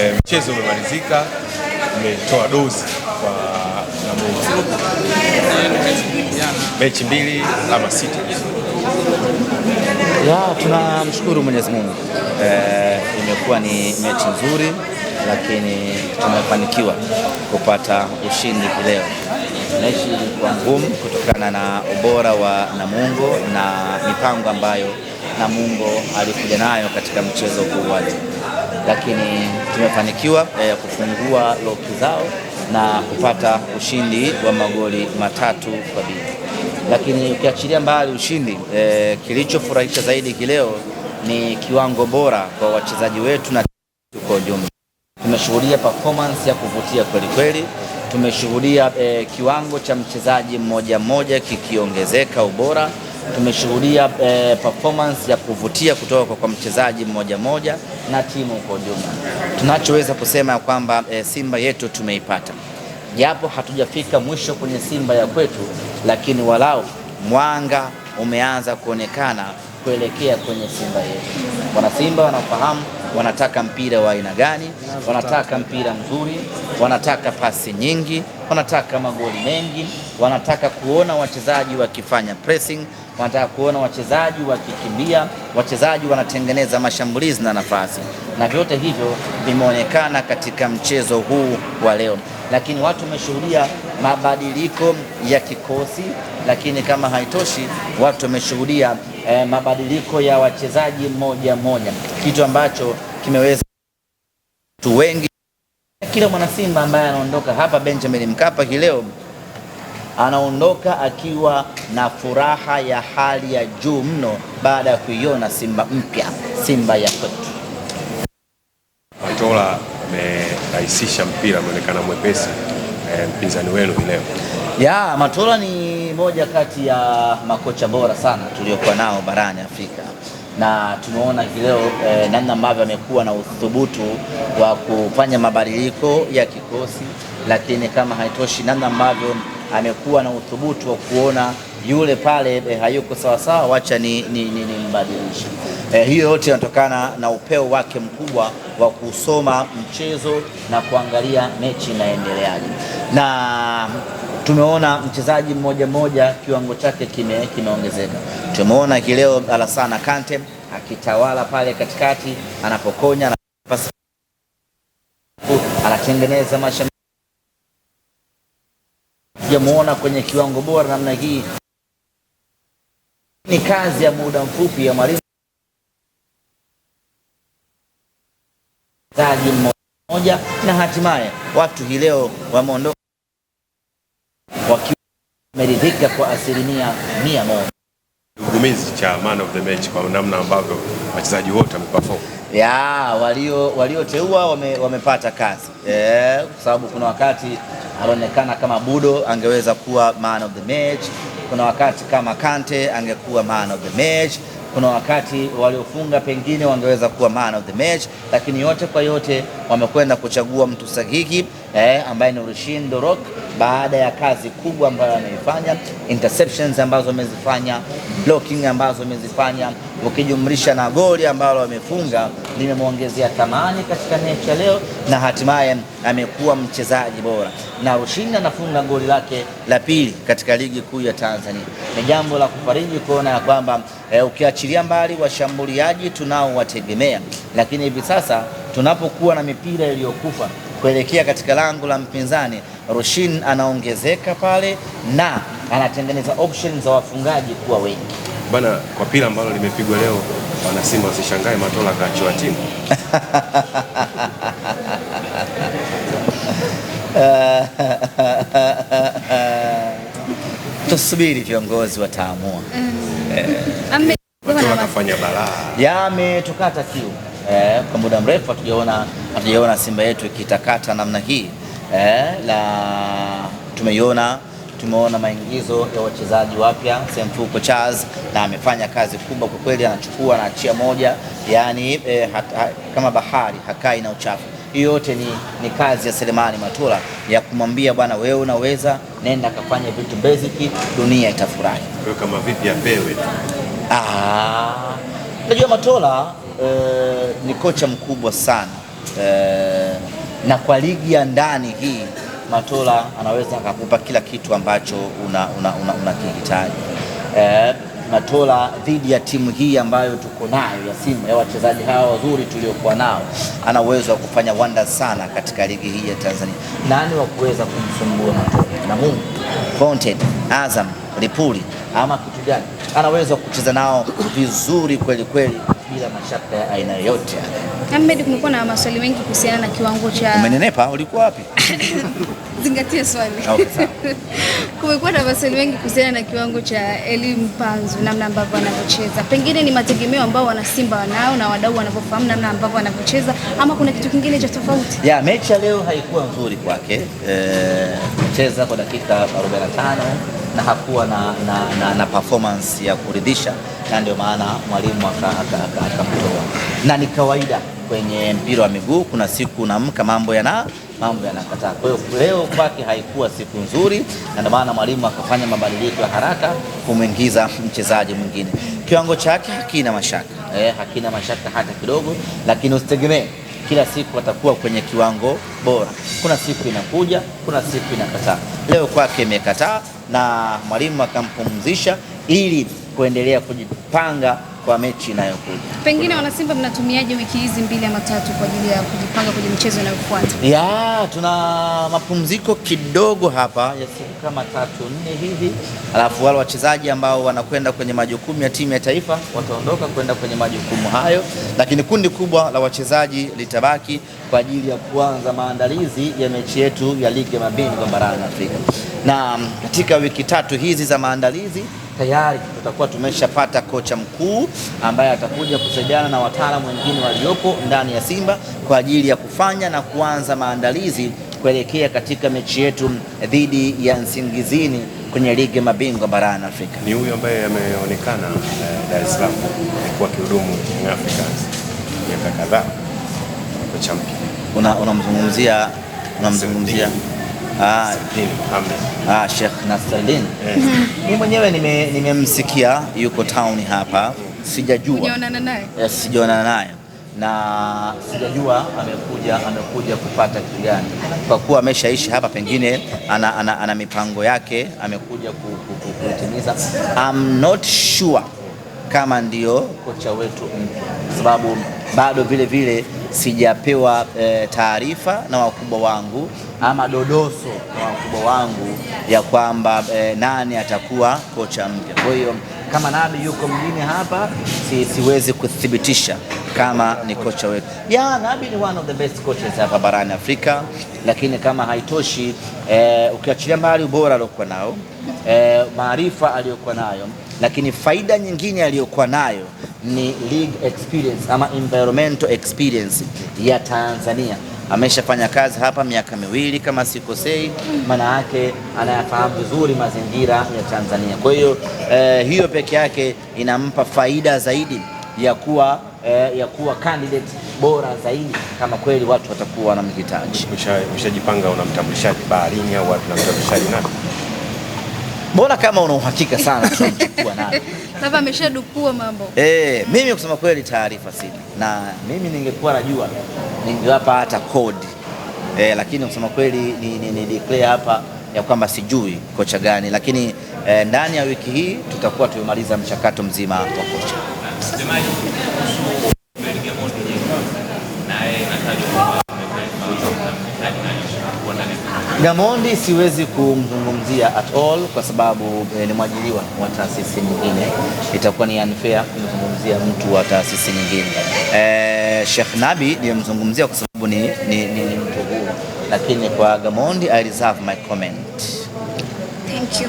Mchezo umemalizika, umetoa dozi kwa Namungo, mechi 2 alama 6. Ya, tunamshukuru Mwenyezi Mungu. Imekuwa ni mechi nzuri, lakini tumefanikiwa kupata ushindi leo. Mechi ilikuwa ngumu kutokana na ubora wa Namungo na mipango ambayo Namungo alikuja nayo katika mchezo huu wa leo, lakini tumefanikiwa kufungua loki zao na kupata ushindi wa magoli 3-2. Lakini ukiachilia mbali ushindi, kilichofurahisha zaidi kileo ni kiwango bora kwa wachezaji wetu na kwa ujumla. Tumeshuhudia performance ya kuvutia kweli kweli. Tumeshuhudia kiwango cha mchezaji mmoja mmoja kikiongezeka ubora. Tumeshuhudia performance ya kuvutia kutoka kwa mchezaji mmoja mmoja na timu kwa ujumla. Tunachoweza kusema kwamba Simba yetu tumeipata, japo hatujafika mwisho kwenye Simba ya kwetu, lakini walau mwanga umeanza kuonekana kuelekea kwenye Simba yetu. Wana Simba wanafahamu wanataka mpira wa aina gani, wanataka mpira mzuri, wanataka pasi nyingi, wanataka magoli mengi, wanataka kuona wachezaji wakifanya pressing, wanataka kuona wachezaji wakikimbia, wachezaji wanatengeneza mashambulizi na nafasi, na vyote hivyo vimeonekana katika mchezo huu wa leo. Lakini watu wameshuhudia mabadiliko ya kikosi, lakini kama haitoshi, watu wameshuhudia mabadiliko ya wachezaji mmoja mmoja, kitu ambacho kimeweza watu wengi. Kila mwana Simba ambaye anaondoka hapa Benjamin Mkapa leo anaondoka akiwa na furaha ya hali ya juu mno baada ya kuiona Simba mpya, Simba ya kwetu. Matola amerahisisha mpira, ameonekana mwepesi mpinzani wenu leo. Ya, Matola ni moja kati ya makocha bora sana tuliokuwa nao barani Afrika, na tumeona leo namna ambavyo amekuwa na uthubutu wa kufanya mabadiliko ya kikosi, lakini kama haitoshi, namna ambavyo amekuwa na uthubutu wa kuona yule pale hayuko sawasawa, wacha ni mbadilishe. Hiyo yote inatokana na upeo wake mkubwa wa kusoma mchezo na kuangalia mechi inaendeleaje, na tumeona mchezaji mmoja mmoja kiwango chake kimeongezeka. Tumeona kileo Alassana Kante akitawala pale katikati, anapokonya, anatengeneza mashambulizi. Tumeona kwenye kiwango bora namna hii. Ni kazi ya muda mfupi ya mwalimu mmoja, na hatimaye watu hii leo wameondoka wakiwa wameridhika kwa 100%. Kigugumizi cha man of the match kwa namna ambavyo wachezaji wote wameperform. Ya, walioteua wamepata kazi. Kwa sababu kuna wakati alionekana kama Budo angeweza kuwa man of the match, kuna wakati kama Kante angekuwa man of the match, kuna wakati waliofunga pengine wangeweza kuwa man of the match, lakini yote kwa yote wamekwenda kuchagua mtu sahihi ambaye ni Rushin Dorok, baada ya kazi kubwa ambayo ameifanya, interceptions ambazo amezifanya, blocking ambazo amezifanya, ukijumlisha na goli ambalo amefunga limemwongezea thamani katika mechi ya leo, na hatimaye amekuwa mchezaji bora. Na Rushin anafunga goli lake la pili katika ligi kuu ya Tanzania. Ni jambo la kufariji kuona ya kwamba ukiachilia mbali washambuliaji tunaowategemea, lakini hivi sasa tunapokuwa na mipira iliyokufa kuelekea katika lango la mpinzani, Rushin anaongezeka pale na anatengeneza options za wafungaji kuwa wengi. Bana, kwa pira ambalo limepigwa leo, wana Simba wasishangae Matola kaachiwa timu. Tusubiri viongozi wataamua. Matola kafanya balaa. Yametukata kiu. Kwa muda mrefu hatujaona Simba yetu ikitakata namna hii. La tumeona maingizo ya wachezaji wapya Semfuko Charles, na amefanya kazi kubwa kwa kweli, anachukua anaachia moja, yani kama bahari hakai na uchafu. Hiyo yote ni kazi ya Selemani Matola ya kumwambia bwana, wewe unaweza, nenda kafanye vitu basic, dunia itafurahi. Kwa kama vipi apewe? Unajua Matola ni kocha mkubwa sana. Na kwa ligi ya ndani hii Matola anaweza akakupa kila kitu ambacho unakihitaji. Matola dhidi ya timu hii ambayo tuko nayo ya Simba, ya wachezaji hawa wazuri tuliokuwa nao, ana uwezo wa kufanya wonders sana katika ligi hii ya Tanzania. Nani wa kuweza kumsumbua Matola? Namungo, Fountain, Azam, Lipuli ama kitu gani? Anaweza kucheza nao vizuri kweli kweli bila mashaka ya aina yoyote. Ahmed, kumekuwa na maswali mengi kuhusiana na kiwango cha... Umenenepa, ulikuwa wapi? Zingatia swali. Okay, sawa. Kumekuwa na maswali mengi kuhusiana na kiwango cha Elie Mpanzu, namna ambavyo anavyocheza. Pengine ni mategemeo ambao wana Simba wanao na wadau wanavyofahamu namna ambavyo anavyocheza, ama kuna kitu kingine cha tofauti? Ya, mechi ya leo haikuwa nzuri kwake. Cheza kwa dakika 45 na hakuwa na performance ya kuridhisha, na ndio maana mwalimu akamtoa. Na ni kawaida kwenye mpira wa miguu, kuna siku unaamka mambo yanakataa. Kwa hiyo leo kwake haikuwa siku nzuri, na ndio maana mwalimu akafanya mabadiliko ya haraka kumwingiza mchezaji mwingine. Kiwango chake hakina mashaka, hakina mashaka hata kidogo, lakini usitegemee kila siku atakuwa kwenye kiwango bora. Kuna siku inakuja, kuna siku inakataa. Leo kwake imekataa na mwalimu akampumzisha ili kuendelea kujipanga kwa mechi inayokuja. Pengine wanasimba mnatumiaje wiki hizi 2 ama 3 kwa ajili ya kujipanga kwenye mchezo unaofuata? Ya, tuna mapumziko kidogo hapa ya siku kama 3-4 hivi. Alafu wale wachezaji ambao wanakwenda kwenye majukumu ya timu ya taifa wataondoka kwenda kwenye majukumu hayo, lakini kundi kubwa la wachezaji litabaki kwa ajili ya kuanza maandalizi ya mechi yetu ya ligi ya mabingwa barani Afrika. Na katika wiki 3 hizi za maandalizi tayari tutakuwa tumeshapata kocha mkuu ambaye atakuja kusaidiana na wataalamu wengine waliopo ndani ya Simba kwa ajili ya kufanya na kuanza maandalizi kuelekea katika mechi yetu dhidi ya Nsingizini kwenye ligi ya mabingwa barani Afrika. Ni huyu ambaye ameonekana Dar es Salaam alikuwa akihudumu Young Africans miaka kadhaa, kocha mpya. Unamzungumzia Sheikh Nasreddin. Mimi mwenyewe nimemsikia yuko town hapa, sijajua. Hujaonana naye? Yes, sijaonana naye na sijajua amekuja kupata kitu gani. Kwa kuwa ameshaishi hapa, pengine ana mipango yake amekuja kutimiza. I'm not sure kama ndio kocha wetu mpya, sababu bado vile vile sijapewa taarifa na wakubwa wangu ama dodoso na wakubwa wangu ya kwamba nani atakuwa kocha mpya. Kwa hiyo kama Nabi yuko mjini hapa, siwezi kuthibitisha kama ni kocha wetu. Ya, Nabi ni one of the best coaches hapa barani Afrika, lakini kama haitoshi, ukiachilia mbali ubora aliokuwa nao, maarifa aliyokuwa nayo, lakini faida nyingine aliyokuwa nayo ni league experience ama environmental experience ya Tanzania. Ameshafanya kazi hapa miaka 2 kama sikosei, maana yake anayafahamu vizuri mazingira ya Tanzania. Kwa hiyo hiyo peke yake inampa faida zaidi ya kuwa candidate bora zaidi kama kweli watu watakuwa wanamhitaji. Ushajipanga unamtambulishaje baharini au wapi, unamtambulishaje nani? Mbona kama una uhakika sana tunamchukua nani? Sasa ameshadukua mambo. Mimi kusema kweli taarifa sina. Na mimi ningekuwa najua ningewapa hata kodi. Lakini kusema kweli ni declare hapa ya kwamba sijui kocha gani, lakini ndani ya wiki hii tutakuwa tumemaliza mchakato mzima wa kocha. Gamondi siwezi kumzungumzia at all kwa sababu ni mwajiriwa wa taasisi nyingine, itakuwa ni unfair kumzungumzia mtu wa taasisi nyingine. Sheikh Nabi nimemzungumzia kwa sababu ni mtu huru, lakini kwa Gamondi I reserve my comment. Thank you.